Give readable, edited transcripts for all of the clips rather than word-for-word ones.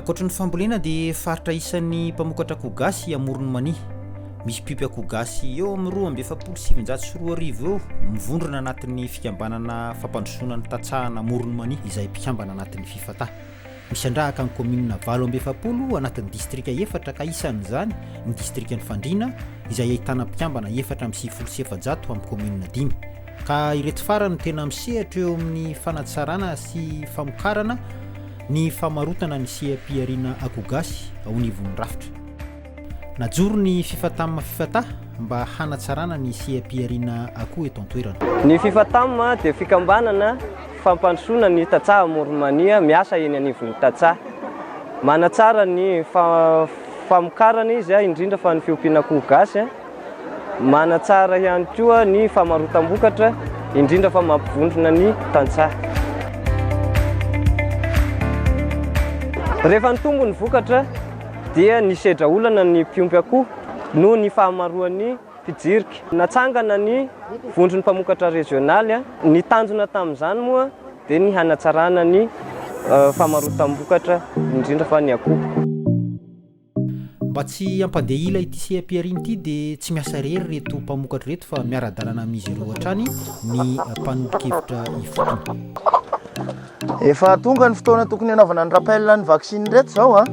Ankoatry ny fambolena dia faritra isan'ny mpamokatra akoho gasy i Amoron'i Mania. Misy mpiompy akoho gasy eo amin'ny 2042 eo mivondrona anatin'ny fikambanana fampandrosoana ny tantsaha an'Amoron'i Mania izay mpikambana anatin'ny Fifata. Misandrahaka ny kaominina 48 anatin'ny distrika efatra ka isan'izany ny distrikan'i Fandriana izay ahitana mpikambana 494 amin'ny kaominina dimy. Ka ireto farany no tena misehatra eo amin'ny fanatsarana sy famokarana ny famarotana ny seha-pihariana akoho gasy ao anivon'ny rafitra. Najoro ny Fifatam Fifata mba hanatsarana ny seha-pihariana akoho eto an-toerana. Ny Fifatam dia fikambanana fampandrosoana ny tantsaha Amoron'i-Mania miasa eny anivon'ny tantsaha. Manatsara ny famokarana izy, indrindra fa ny fiompiana akoho gasy. Manatsara ihany koa ny famarotam-bokatra, indrindra fa mampivondrona ny tantsaha. Rehefa nitombo ny vokatra dia nisedra olana ny mpiompy akoho noho ny fahamaroan'ny mpijirika. Natsangana ny vondron'ny mpamokatra rezionaly. Ny tanjona tamin'izany moa dia ny hanatsarana ny famarotam-bokatra, indrindra fa ny akoho. Mba tsy hampandeha ila ity seha-pihariana ity dia tsy miasa irery ireto mpamokatra ireto fa miara-dalana amin'izy ireo hatrany ny mpanolo-kevitra ifotony. Efa tonga ny fotoana tokony hanaovana ny rappel ny vaksiny ireto izao an.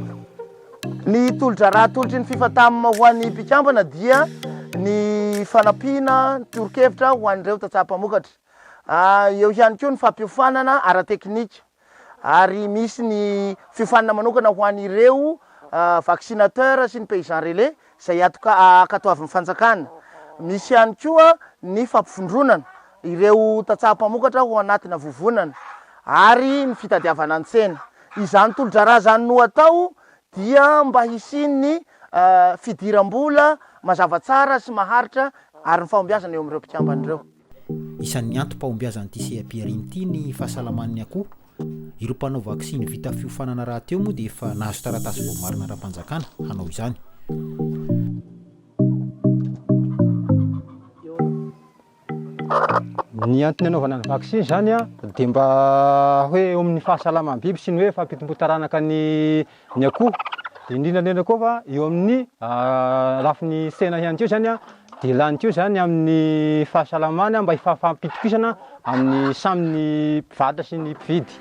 Ny tolo-draharaha atolotry ny Fifatam ho an'ny mpikambana dia ny fanampiana toro-kevitra ho an'ireo tantsaha mpamokatra. Eo ihany koa ny fampiofanana ara-teknika. ary misy ny fiofanana manokana ho an'ireo vaccinateur sy ny paysan relais izay ankatoavin'ny fanjakana. Misy ihany koa ny fampivondronana ireo tantsaha mpamokatra ho anatina vovonana ary ny fitadiavana ny tsena. Izany tolo-draharaha izany no atao dia mba hisian'ny fidiram-bola mazava tsara sy maharitra ary ny fahombiazana eo amin'ireo mpikambana ireo. Isan'ny antom-pahombiazan'ity seha-pihariana ity ny fahasalaman'ny akoho. Ireo mpanao vaksiny vita fiofanana rahateo moa dia efa nahazo taratasy voamarina ara-panjakana hanao izany. Ny antony anaovana ny vaksiny izany dia mba hoe eo amin'ny fahasalaman'ny biby sy ny hoe fampitomboan-taranaka ny ny akoho, dia indrindra indrindra koa fa eo amin'ny lafiny tsena ihany koa izany dia lany koa izany amin'ny fahasalamana mba hifampampitokisana amin'ny samy ny mpivarotra sy ny mpividy.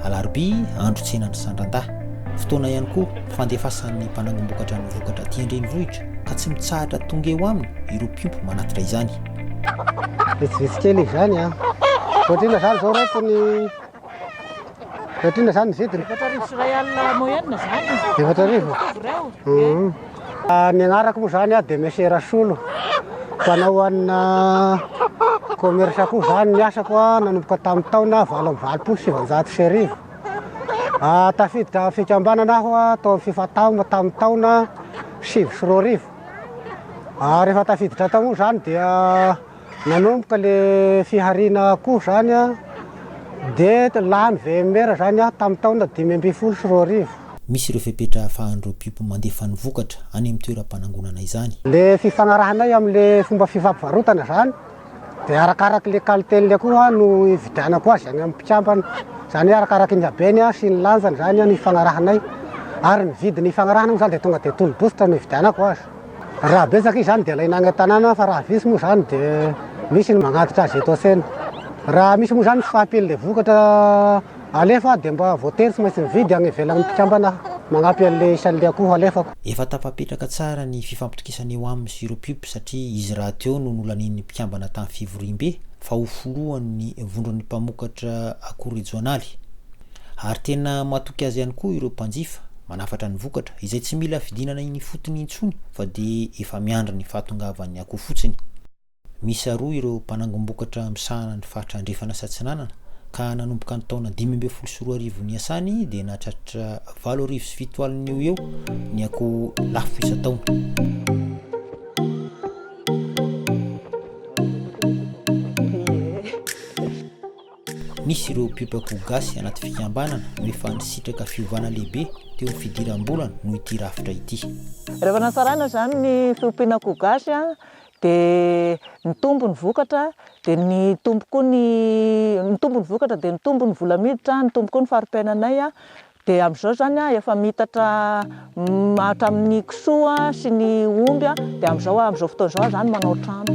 Alarobia, andro tsenan'ny Sandrandahy. Fotoana ihany koa fandefasan'ny mpanangom-bokatra ny vokatra aty an-drenivohitra ka tsy mitsahatra tonga eo aminy ireo mpiompy manatitra izany. Vitsivitsy kely izany an. Ohatr'inona izany izao reto ny ohatr'inona izany ny vidiny? 4001 moyenne izany. 4000? Ireo. Ny anarako moa izany dia Monsieur Rasolo. Mpanao anina commerce akoho izany ny asako nanomboka tamin'ny taona 1988. Tafiditra fikambanana aho tao amin'ny Fifatam tamin'ny taona 2009. Rehefa tafiditra tao moa izany dia nanomboka le fihariana akoho izany dia lany VMR izany aho tamin'ny taona 2015. Misy ireo fepetra ahafahan'ireo mpiompy mandefa ny vokatra any amin'ny toeram-panangonana izany. Le fifanarahanay amin'le fomba fifampivarotana izany dia arakaraky le qualité-n'le akoho no ividianako azy any amin'ny mpikambana. Izany hoe arakaraky ny habeny sy ny lanjany izany no ifanarahanay. Ary ny vidiny ifanarahana moa izany dia tonga dia tolo-bositra no ividianako azy. Raha betsaka izy izany dia alaina any an-tanàna fa raha vitsy moa izany dia misy ny magnatitra azy eto an-tsena. Raha misy moa izany tsy fahampian'ilay vokatra alefa dia mba voatery tsy maintsy mividy any ivelan'ny mpikambana aho magnampy an'ilay isan'ilay akoho alefako. Efa tafapetraka tsara ny fifampitokisana eo aminy sy ireo mpiompy satria izy rahateo no nolanian'ny mpikambana tamin'ny fivoriambe fa ho filohan'ny vondron'ny mpamokatra akoho rejionaly. Ary tena matoky azy ihany koa ireo mpanjifa, manafatra ny vokatra, izay tsy mila fidinana eny ifotony intsony fa dia efa miandry ny fahatongavan'ny akoho fotsiny. Miisa roa ireo mpanangom-bokatra misahana ny faritra Andrefana sy Atsinanana ka nanomboka ny taona 2015 niasany dia nahatratra 7700 eo ho eo ny akoho lafo isan-taona. Misy ireo mpiompy akoho gasy anaty fikambanana no efa nisitraka fiovana lehibe teo amin'ny fidiram-bolany noho ity rafitra ity. Rehefa natsaraina izany ny fiompiana akoho gasy. Dia nitombo ny vokatra, dia nitombo koa ny, nitombo ny vokatra dia nitombo ny vola miditra, nitombo koa ny fari-piainanay. Dia amin'izao izany efa miitatra hatramin'ny kisoa sy ny omby, dia amin'izao amin'izao fotoana izao aho izany manao trano.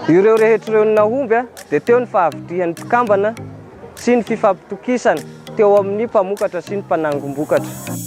Ireo rehetra ireo nahomby dia teo ny fahavitrihan'ny mpikambana sy ny fifampitokisana teo amin'ny mpamokatra sy ny mpanangom-bokatra.